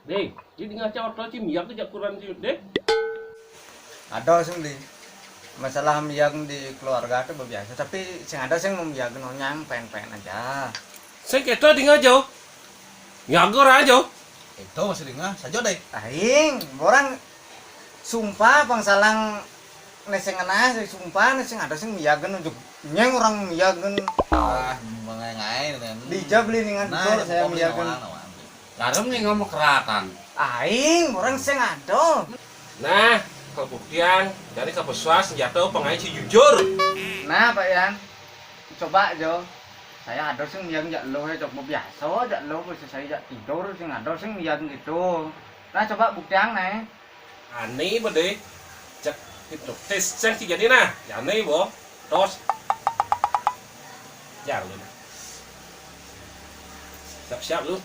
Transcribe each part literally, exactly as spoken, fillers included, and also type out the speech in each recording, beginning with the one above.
Deh, jadi ngaco to ci miak jak kuran ci deh. Ada sing di masalah miak di keluarga tu biasa, tapi sing ada sing miak nonyang pen-pen aja. Sing kita di ngaco. Miak ora aja. Itu masih dingah, saja deh. Aing, orang sumpah pangsalang ne sing ngenah, sumpah ne sing ada sing miagen unjuk nyeng orang miagen. Ah, mengenai kan. Dija beli ningan nah, betul saya miagen. Larem nih ngomong keratan. Aing, orang sing ada. Nah, kebuktian dari kebesuan senjata pengai si jujur. Nah, Pak Yan, coba jo. Saya ada sing miagen jak lo ya, coba biasa jak lo, bisa saya jak tidur sing ada sing miagen gitu. Nah, coba buktian nih. Ani bade cek hipnotis. Sing tiga ni nah. Ani bo. Tos. Jar lu. Siap-siap lu.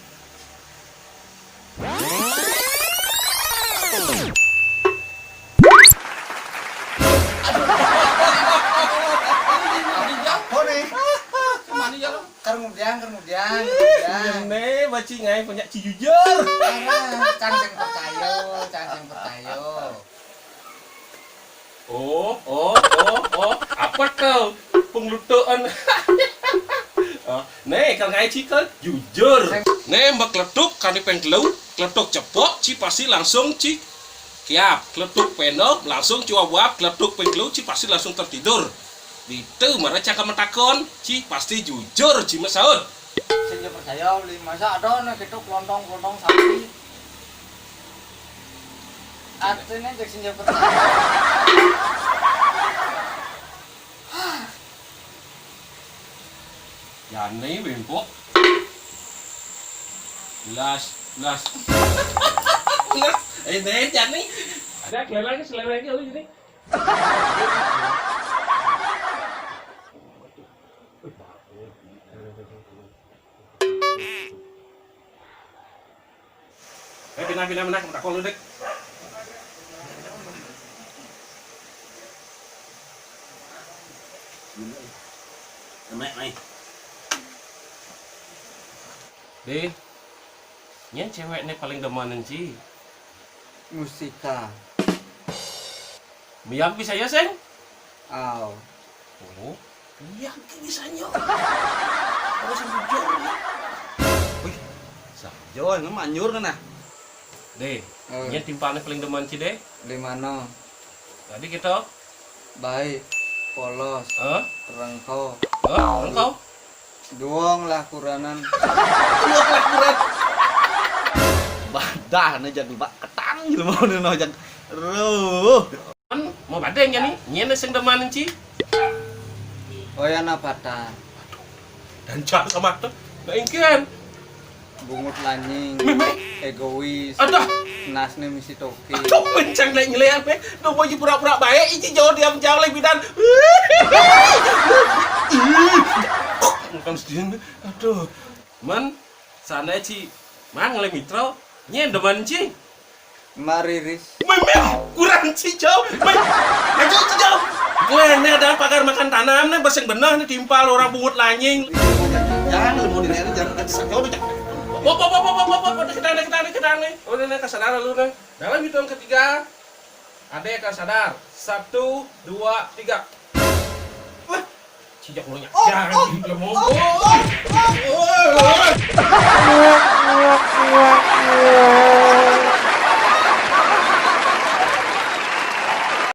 Apa nih? Kemana ya lo? Kemudian, kemudian, kemudian. Ini baci ngai punya ci jujur. Alah, cang sing percaya, cang sing percaya. Oh, oh, oh, oh, apa kau? Penglutuan. Oh, nih, kalau ngai ci kan jujur. Nih, mbak kletuk, kani pengkelu, kletuk cepok, ci pasti langsung ci kiap. Kletuk pendok, langsung ci wawap, kletuk pengkelu, ci pasti langsung tertidur. Itu mereka cakap metakon, ci pasti jujur, ci mesaut. Sing yo percaya beli masa ada nih gitu kelontong-kelontong sapi. Artinya cek sing yo percaya. Jani bengkok. Las, las. Las. Eh, deh, Jani. Ada kelereng, selereng lu ini. Eh, pindah, pindah, pindah, minta kolu dek. Emek, mai. Deh, nyen cewek nih paling demen ci. Mustika. Miang bisa ya, Seng? Aw. Oh, miang bisa nyo. Terus bujur. Wih, sajo nu manjur nah. Deh, oh. Nyen timpalnya paling demen ci deh. Di mana? Tadi kita baik, polos, hah? Terengkau. Hah? Terengkau? Duong lah kuranan. Duong lah kuran. Badah ne jago bak ketang gitu mau ne no jag. Ruh. Kan mau badeng ya nih, nyene sing demen ci. Oh ya, na patah. Dan cak sama tuh. Nah, ingkian. Bungut lanying. Meme. Egois. Aduh. Nasne misi toki. Aduh, kencang naik nyelean, meh. Duh, mau pura-pura baik, ici jauh diam jauh lagi bidan. Bukan sedih. Aduh. Man, sana ci, mang le mitro, nyen demen ci. Mariris. Meme, kurang ci jauh. Meme, maju ci jauh. Gue ini ada pagar makan tanam nih, baseng benah nih timpal orang bungut lanying. Jangan lu mau dilihat jangan sakit udah. Pop, pop, pop, pop, pop, pop, kita nih, kita nih, kita nih. Oh, ini kesadaran lu nih. Dalam hitungan ketiga, ada yang akan sadar. Satu, dua, tiga. Wah, cijak lu nya. Oh, jangan oh, gitu, oh,